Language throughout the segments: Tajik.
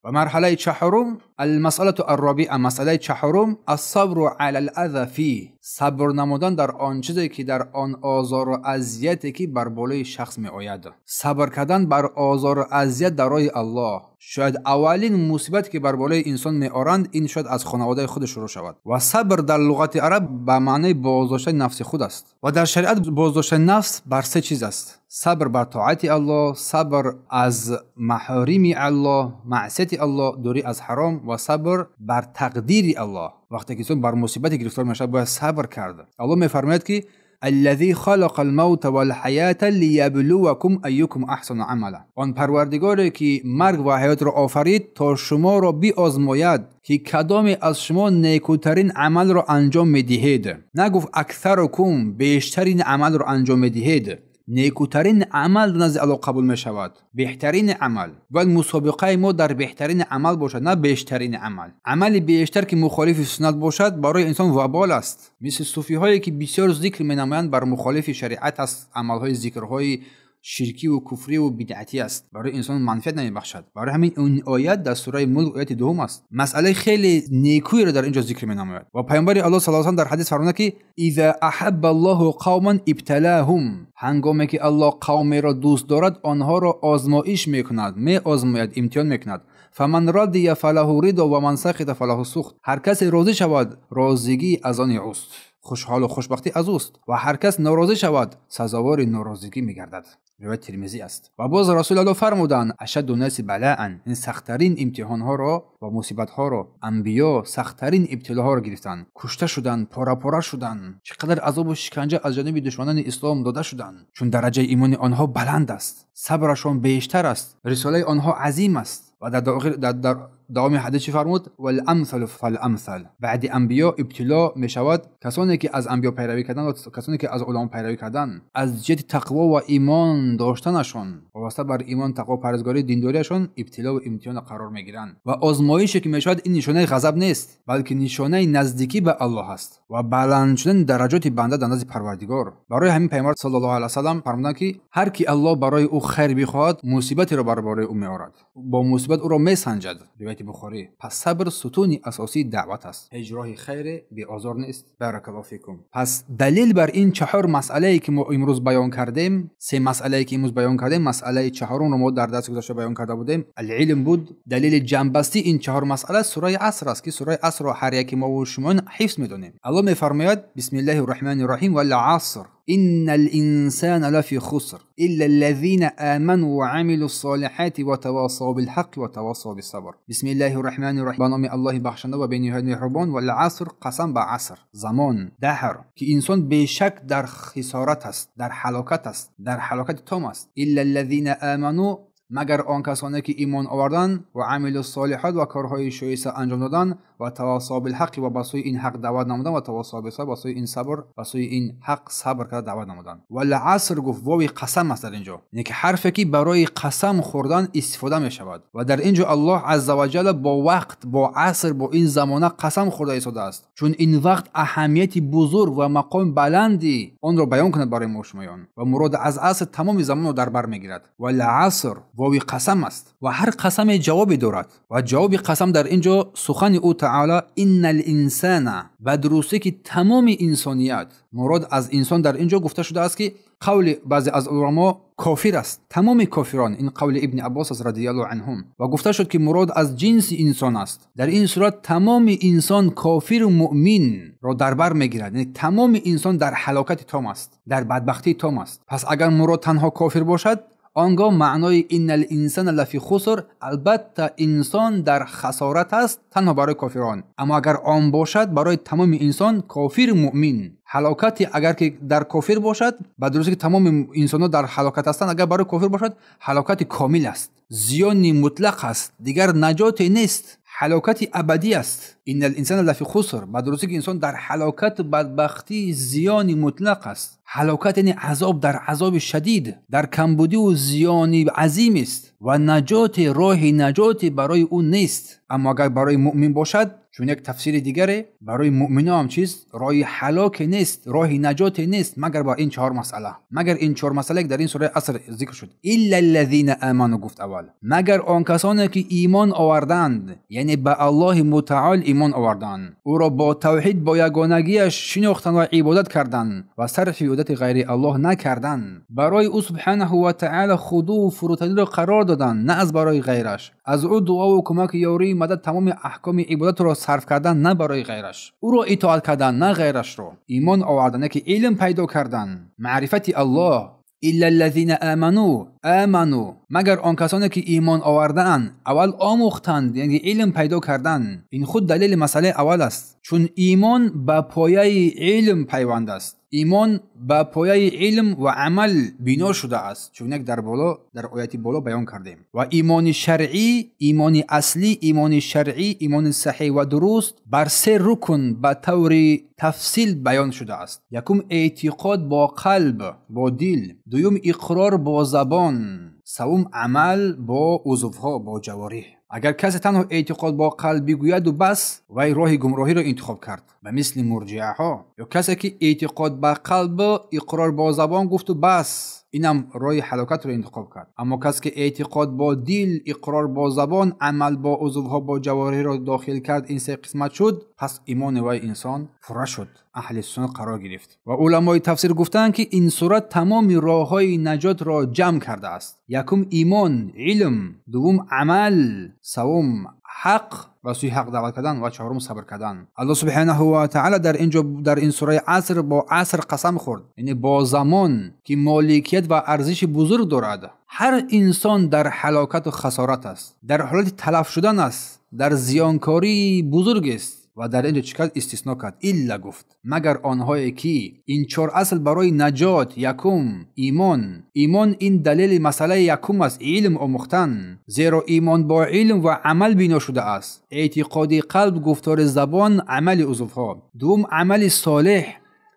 و مرحله چهارم، المسأله الرابعه، مسئله چهارم، الصبر علی الاذى فیه، صبر نمودن در آن چیزی که در آن آزار و اذیتی که بر بالای شخص می آید. صبر کردن بر آزار و اذیت در راه الله. شاید اولین مصیبت که بر بالای انسان می آرند این شاید از خانواده خود شروع شود. و صبر در لغت عرب به معنی بازداشتن نفس خود است. و در شریعت بازداشتن نفس بر سه چیز است: صبر بر طاعت الله، صبر از محارم الله، معصیت الله، دوری از حرام، و صبر بر تقدیر الله. وقتی که انسان بر مصیبت گرفتار میشود باید صبر کرد. الله میفرماید که الذي خلق الموت والحیاة لیبلوکم ایکم احسن عملا. آن پروردگاری که مرگ و حیات را آفرید تا شما را بیازماید که کدامی از شما نیکوترین عمل را انجام میدهید. نگفت اکثرکم، بیشترین عمل را انجام میدهید. نیکوترین عمل نزد الله قبول می شود، بهترین عمل. باید مسابقه ما در بهترین عمل باشد، نه بیشترین عمل. عمل بیشتر که مخالف سنت باشد برای انسان وبال است. مثل صوفی هایی که بسیار ذکر می نمایند بر مخالف شریعت است، عمل های ذکرهای شرکی و کفری و بدعتی است، برای انسان منفعت نمیبخشد. برای همین این آیت در سوره ملک آیت دوم است. مسئله خیلی نیکویی را در اینجا ذکر مینماید. و پیامبر الله صلی الله علیه و در حدیث فرموده که اذا احب الله قوما ابتلاهم، هنگامی که الله قومی را دوست دارد آنها را آزمایش میکند، میآزماید، امتحان میکند. فمن رضی فله رضا و من سخط فله سخط. هر کسی راضی شود راضیگی از آن اوست، خوشحال و خوشبختی از اوست، و هر کس ناراضی شود سزاوار ناراضگی میگردد. روایت ترمذی است. و باز رسول الله فرمودند اشد الناس بلاء، این سختترین امتحان ها را و مصیبت ها را انبیا سختترین ابتلاها را گرفتند، کشته شدند، پاره پاره شدند، چقدر عذاب و شکنجه از جانب دشمنان اسلام داده شدند، چون درجه ایمان آنها بلند است، صبرشان بیشتر است، رساله آنها عظیم است. و در دوام حدیث چی فرمود؟ والامثل فالامثل. بعد انبیا ابتلا می شود کسانی که از انبیا پیروی کردند و کسانی که از علما پیروی کردند، از جهت تقوا و ایمان داشتنشان وابسته بر ایمان، تقوا، پرهیزگاری، دینداریشان ابتلا و امتحان قرار میگیرند. و آزمایشی که می شود این نشانه غضب نیست، بلکه نشانه نزدیکی به الله است و بلند شدن درجات بنده در نزد پروردگار. برای همین پیامبر صلی الله علیه و سلم فرمودند که هر کی الله برای او خیر بخواهد مصیبتی را برای او میآورد، با مصیبت او را میسنجد. روایت بخاری. پس صبر ستون اساسی دعوت است، هیچ راه خیر بی آزار نیست. بارک الله فیکم. پس دلیل بر این چهار مسئله ای که ما امروز بیان کردیم، سه مسئله ای که امروز بیان کردیم، مسئله چهارم رو ما در درس گذشته بیان کرده بودیم، العلم بود. دلیل جنبستی این چهار مسئله سوره عصر است که سوره عصر را هر یک ما و شما حفظ میدونیم. الله میفرماید بسم الله الرحمن الرحیم والعصر إن الإنسان لفي خسر إلا الذين آمنوا وعملوا الصالحات وتواصوا بالحق وتواصوا بالصبر. بسم الله الرحمن الرحیم. به نام الله بخشنده و بی‌نهایت مهربان. والعصر، قسم به عصر، زمان، دهر، که انسان بیشک در خسارت است، در هلاکت است، در هلاکت تام است. إلا الذين آمنوا، مگر آن کسانی که ایمان آوردند و عمل الصالحات و کارهای شایسته انجام دادند و تواصوا بالحق و به سوی این حق دعوت نمودند و تواصوا بالصبر، به سوی این صبر، به سوی این حق صبر کرده دعوت نمودند. والعصر گفت واوی قسم است در اینجا، یعنی که حرفی که برای قسم خوردن استفاده می شود و در اینجا الله عزوجل با وقت، با عصر، با این زمانه قسم خورده ایستاده است، چون این وقت اهمیت بزرگ و مقام بلندی آن را بیان کند برای ما شمایان و مراد از عصر تمام زمان را در بر میگیرد. والعصر واوی قسم است و هر قسم جوابی دارد و جواب قسم در اینجا سخن او تعالی ان الانسان، به درستی که تمام انسانیت، مراد از انسان در اینجا گفته شده است که قول بعضی از علما کافر است، تمام کافران، این قول ابن عباس است رضی الله عنهم، و گفته شد که مراد از جنس انسان است. در این صورت تمام انسان کافر و مؤمن را در بر میگیرد، یعنی تمام انسان در هلاکت تام است، در بدبختی تام است. پس اگر مراد تنها کافر باشد، آنگاه معنای ان الانسان لفی خسر، البته انسان در خسارت است تنها برای کافران، اما اگر عام باشد برای تمام انسان کافر مؤمن، هلاکت اگر که در کافر باشد، به درستی که تمام انسان ها در هلاکت هستند، اگر برای کافر باشد هلاکت کامل است، زیان مطلق است، دیگر نجات نیست، هلاکت ابدی است. ان الانسان لفی خسر، به درستی که انسان در هلاکت، بدبختی، زیان مطلق است. هلاکت یعنی عذاب، در عذاب شدید، در کمبودی و زیان عظیم است و نجات، راه نجات برای او نیست. اما اگر برای مؤمن باشد، Чун як тафсири дигаре барои муъмино ҳам чиз роҳи ҳалоке нест, роҳи наҷоте нест, магар ба ин чаҳор масъала, магар ин чаҳор масъала ки дар ин сураи Аср зикр шуд. Илла аллазина аману гуфт аввал, магар он касоне ки имон оварданд, яъне ба Аллоҳи мутаол имон оварданд, ӯро бо тавҳид, бо ягонагиаш шинохтанд ва ибодат карданд ва сарфи ибодати ғайри Аллоҳ накарданд, барои ӯ субҳанаҳу ва таъола худӯ фурӯтаниро қарор доданд, на аз барои ғайраш, аз ӯ дуову кӯмаки ёрии мадад тамоми аҳкоми ибодатро сарф кардан на барои ғайраш, ӯро итоат кардан на ғайрашро, имон овардан ки илм пайдо кардан, маърифати Аллоҳ. Илла аллазина аману, аману магар он касоне ки имон овардаанд, аввал омӯхтанд, яъне илм пайдо карданд. Ин худ далели масъалаи аввал аст, чун имон ба пояи илм пайванд аст. Имон ба пояи илм ва амал бино шудааст, чун як дар боло, дар ояти боло баён кардем. Ва имони шаръӣ, имони аслӣ, имони шаръӣ, имони саҳеҳ ва дуруст бар се рукн ба таври тафсил баён шудааст. Якум эътиқод бо қалб, бо дил, дуюм иқрор бо забон, севум амал бо узвҳо, бо ҷавориҳ. Агар касе танҳо эътиқод бо қалб бигӯяду бас, вай роҳи гумроҳиро интихоб кард, ба мисли мурҷиаҳо. Ё касе ки эътиқод ба қалб, иқрор бо забон гуфту бас, инам роҳи ҳалокатро интихоб кард. Аммо касе ки эътиқод бо дил, иқрор бо забон, амал бо узвҳо, бо ҷавориҳро дохил кард, ин се қисмат шуд, пас имони вай инсон пурра шуд, аҳли суннат қарор гирифт. Ва уламои тафсир гуфтанд ки ин сура тамоми роҳҳои наҷотро ҷамъ кардааст. Якум имон, илм, дуввум амал, севум ҳақ, ба сӯи ҳақ даъват кардан ва чаҳорум сабр кардан. Аллоҳ субҳанаҳу ва таъола дар инҷо, дар ин сураи Аср бо аср қасам хӯрд, яъне бо замон ки моликият ва арзиши бузург дорад. Ҳар инсон дар ҳалокату хасорат аст, дар ҳолати талаф шудан аст, дар зиёнкории бузург аст. Ва дар инҷо чӣ кард? Истисно кард. Илла гуфт, магар онҳое ки ин чор асл барои наҷот. Якум имон. Имон ин далели масъалаи якум аст, илм омӯхтан, зеро имон бо илм ва амал бино шудааст. Эътиқоди қалб, гуфтори забон, амали узвҳо. Дуввум амали солеҳ,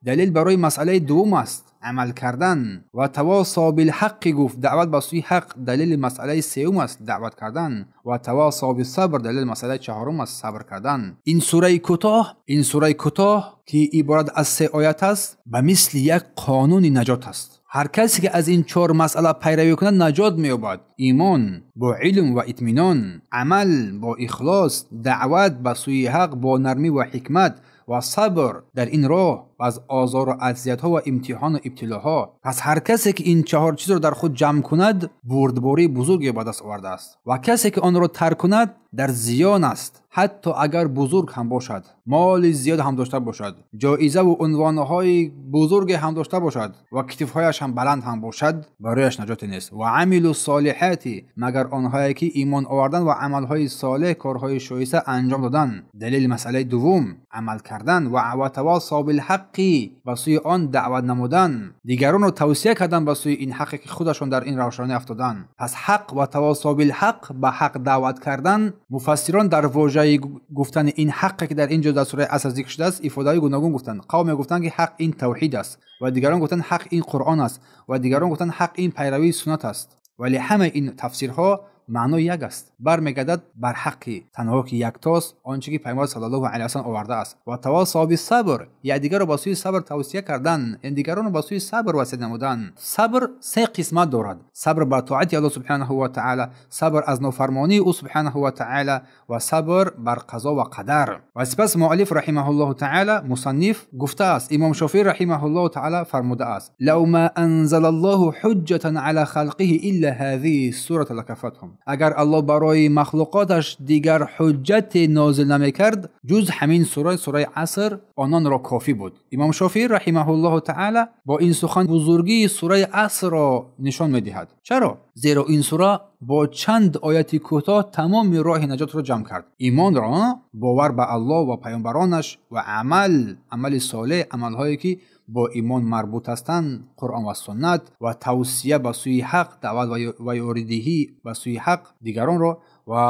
далел барои масъалаи дуввум аст, амал кардан. Ва тавосо билҳаққи гуфт, даъват ба сӯи ҳақ, далели масъалаи сеюм аст, даъват кардан. Ва тавосо бисабр, далели масъалаи чаҳорум аст, сабр кардан. Ин сураи кӯтоҳ, ин сураи кӯтоҳ ки иборат аз се оят аст, ба мисли як қонуни наҷот аст. Ҳар касе ки аз ин чор масъала пайравӣ кунад наҷот меёбад. Имон бо илм ва итминон, амал бо ихлос, даъват ба сӯи ҳақ бо нармӣ ва ҳикмат ва сабр дар ин роҳ ва аз озору азиятҳо ва имтиҳону ибтилоҳо. Пас ҳар касе ки ин чаҳор чизро дар худ ҷамъ кунад, бурдбории бузурге ба даст овардааст ва касе ки онро тарк кунад дар зиён аст, ҳатто агар бузург ҳам бошад, моли зиёд ҳам дошта бошад, ҷоизаву унвонҳои бузурге ҳам дошта бошад ва китифҳояш ҳам баланд ҳам бошад, барояш наҷоте нест. Ва амилу солиҳати, магар онҳое ки имон овардан ва амалҳои солеҳ, корҳои шоиста анҷом додан. Далели масъалаи дуввум амал кардан ва тавосо билҳаққи, ба сӯи он даъват намудан, дигаронро тавсия кардан ба сӯи ин ҳаққе ки худашон дар ин равшанӣ афтоданд. Пас ҳақ ва тавосо билҳақ, ба ҳақ даъват кардан, муфассирон дар вожаи гуфтани ин ҳаққе ки дар ин ҷо дар сураи Аср зикр шудааст ифодаҳои гуногун гуфтанд. Қавме гуфтанд ки ҳақ ин тавҳид аст ва дигарон гуфтанд ҳақ ин Қуръон аст ва дигарон гуфтанд ҳақ ин пайравии суннат аст. Вале ҳамаи ин тафсирҳо маънои як аст, бармегардад бар ҳаққи танҳо ки яктост, он чӣ ки Пайғамбар саллаллоҳу алайҳи васаллам овардааст. Ва тавосо бисабр, якдигарро ба сӯи сабр тавсия кардан, дигаронро ба сӯи сабр васият намудан. Сабр се қисмат дорад: сабр бар тоати Аллоҳ субҳанаҳу ва таъола, сабр аз нофармонии ӯ субҳанаҳу ва таъола ва сабр бар қазо ва қадар. Ва сипас муаллиф раҳимаҳуллоҳу таъола, мусанниф гуфтааст, Имом Шофеъӣ раҳимаҳуллоҳу таъола фармудааст: лав ма анзалаллоҳу ҳуҷҷатан ала халқиҳи илла ҳазиҳи сурата лакафатҳум. Агар Аллоҳ барои махлуқоташ дигар ҳуҷҷате нозил намекард ҷуз ҳамин сура, сураи Аср, ононро кофӣ буд. Имом Шофеъӣ раҳимаҳуллоҳу таъола бо ин сухан бузургии сураи Асрро нишон медиҳад. Чаро? Зеро ин сура бо чанд ояти кӯтоҳ тамоми роҳи наҷотро ҷамъ кард. Имонро, бовар ба Аллоҳ ва паёмбаронаш ва амал, амали солеҳ, амалҳое ки бо имон марбут ҳастанд, Қуръон ва суннат, ва тавсия ба сӯи ҳақ, даъват ва ёридиҳӣ ба сӯи ҳақ дигаронро ва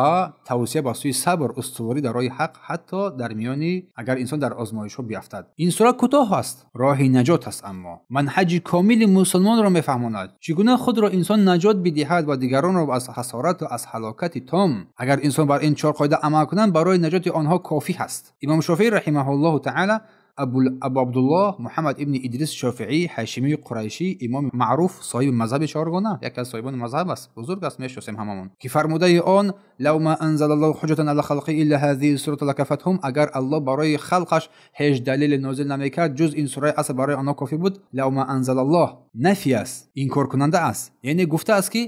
тавсия ба сӯи сабр, устуворӣ дар роҳи ҳақ, ҳатто дар миёни агар инсон дар озмоишҳо биафтад. Ин сура кӯтоҳ аст, роҳи наҷот аст, аммо манҳаҷи комили мусулмонро мефаҳмонад. Чӣ гуна худро инсон наҷот бидиҳад ва дигаронро аз хасорат ва аз ҳалокати том. Агар инсон бар ин чор қоида амал кунанд, барои наҷоти онҳо кофӣ ҳаст. Имом Шофеӣ раҳимаҳуллоҳу таъала, Абу Абдуллоҳ Муҳаммад ибни Идрис Шофеӣ Ҳашимии Қурайшӣ, имоми маъруф, соҳиби мазҳаби чоргона, яке аз соҳибони мазҳаб аст, бузург аст, мешиносем ҳамамон, ки фармудаи он лав ма анзалаллоҳу ҳуҷҷатан ала халқи илла ҳазиҳи сурата лакафатҳум, агар Аллоҳ барои халқаш ҳеҷ далеле нозил намекард ҷуз ин сураи Аср барои онҳо кофӣ буд. Лав ма анзалаллоҳ нафи аст, инкоркунанда аст, яъне гуфта аст ки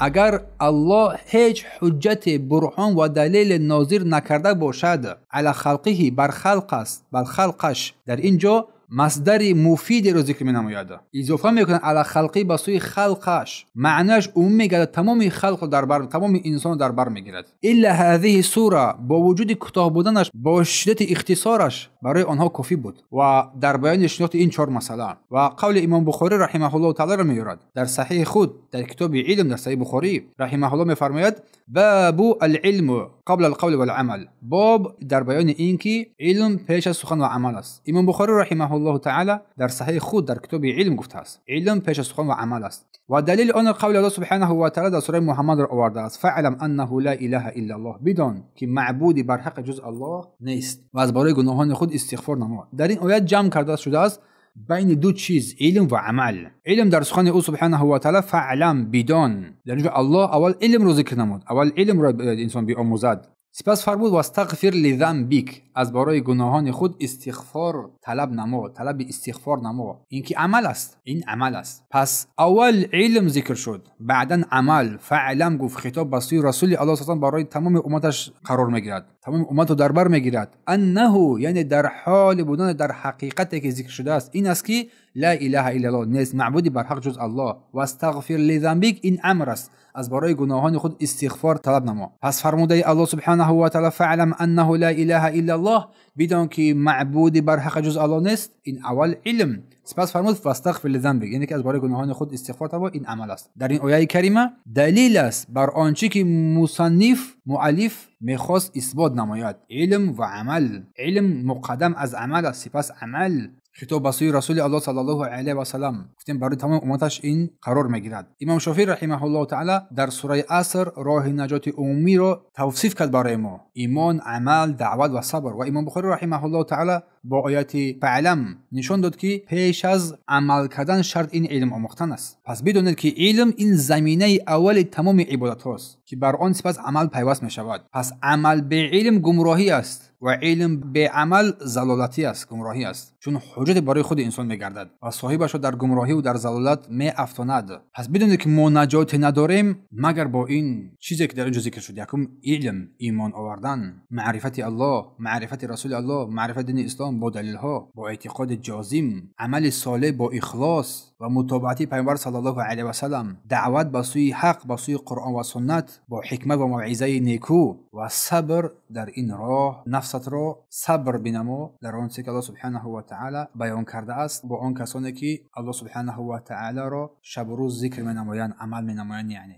агар Аллоҳ ҳеҷ ҳуҷҷате, бурҳон ва далеле нозил накарда бошад, ала халқиҳи, бар халқ аст, бар халқаш, дар ин ҷо масдари муфидеро зикр менамояд, изофа мекунад ала халқӣ ба сӯи халқаш, маънаш умум мегардад, тамоми халқро дар бар, тамоми инсонро дар бар мегирад. Илла ҳазиҳи сура, бо вуҷуди кӯтоҳ буданаш, бо шиддати ихтисораш барои онҳо кофӣ буд. Ва дар баёни шинохти ин чор масъала ва қавли имом Бухорӣ раҳимаҳуллоҳу таъоларо меорад дар саҳиҳи худ, дар китоби илм, дар саҳиҳи Бухорӣ раҳимаҳуллоҳ мефармояд: бабу алилму қабла алқавли валамал, боб дар баёни ин ки илм пеш аз сухан ва амал аст. Имом Бухорӣ раҳимаҳуллоҳу таъала дар саҳиҳи худ дар китоби илм гуфтааст илм пеш аз сухан ва амал аст. Ва далели он қавли Аллоҳ субҳанаҳу ва таъала дар сураи Муҳаммадро овардааст: фаълам аннаҳу ла илаҳа иллаллоҳ, бидон ки маъбуди барҳақ ҷуз Аллоҳ нест ва аз барои гуноҳони худ истиғфор намо. Дар ин оят ҷамъ карда шудааст байни ду чиз, илм ва амал. Илм дар сухани ӯ субҳанаҳу ва таъала фаълам, бидон. Дар инҷо Аллоҳ аввал илмро зикр намуд, аввал илмро инсон биомӯзад. Сипас фармуд вастағфир лизамбик, аз барои гуноҳони худ истиғфор талаб намо, талаби истиғфор намо. Ин ки амал аст, ин амал аст. Пас аввал илм зикр шуд, баъдан амал. Фаълам гуфт, хитоб ба сӯи Расули Аллоҳ саллаллоҳу алайҳи васаллам барои тамоми умматаш қарор мегирад, тамоми умматро дар бар мегирад. Аннаҳу, яъне дар ҳоли будан, дар ҳақиқате ки зикр шудааст, ин аст ки ла илаҳа иллаллоҳ, нест маъбуди барҳақ ҷуз Аллоҳ. Вастағфир лизамбик, ин амр аст, аз барои гуноҳони худ истиғфор талаб намо. Пас фармудаи Аллоҳ субҳанаҳу ва таъала фаълам аннаҳу ла илаҳа иллаллоҳ, бидон ки маъбуди барҳақ ҷуз Аллоҳ нест, ин аввал илм. Сипас фармуд вастағфир лизамбик, яъне ки аз барои гуноҳони худ истиғфор талаб, ин амал аст. Дар ин ояи карима далил аст бар он чи ки мусанниф, муаллиф мехост исбот намояд: илм ва амал. Илм муқаддам аз амал аст, сипас амал. Хитоб ба сӯи Расули Аллоҳ саллаллоҳу алайҳи васаллам гуфтем барои тамоми умматаш ин қарор мегирад. Имом Шофеӣ раҳимаҳуллоҳу таъала дар сураи Аср роҳи наҷоти умумиро тавсиф кард барои мо: имон, амал, даъват ва сабр. Ва имом Бухорӣ раҳимаҳуллоҳу таъала бо ояти фаълам нишон дод ки пеш аз амал кардан шарт ин илм омӯхтан аст. Пас бидонед ки илм ин заминаи аввали тамоми ибодатҳост ки бар он сипас амал пайваст мешавад. Пас амал бе илм гумроҳӣ аст ва илм бе амал залолатӣ аст, гумроҳӣ аст, чун ҳуҷҷате барои худи инсон мегардад ва соҳибашро дар гумроҳӣ ва дар залолат меафтонад. Пас бидонед ки мо наҷоте надорем магар бо ин чизе ки дар инҷо зикр шуд: якум илм, имон овардан, маърифати Аллоҳ, маърифати Расули Аллоҳ, маърифати дини ислом бо далилҳо, бо эътиқоди ҷозим, амали солеҳ бо ихлос ва мутобаати пайғамбар саллаллоҳу алайҳи васаллам, даъват ба сӯи ҳақ, ба сӯи Қуръон ва суннат бо ҳикмат ва мавъизаи некӯ ва сабр дар ин роҳ. Нафсатро сабр бинамо дар он чизе ки Аллоҳ субҳанаҳу ва таъала баён кардааст бо он касоне ки Аллоҳ субҳанаҳу ва таъаларо шабу рӯз зикр менамоянд, амал менамоянд. Яъне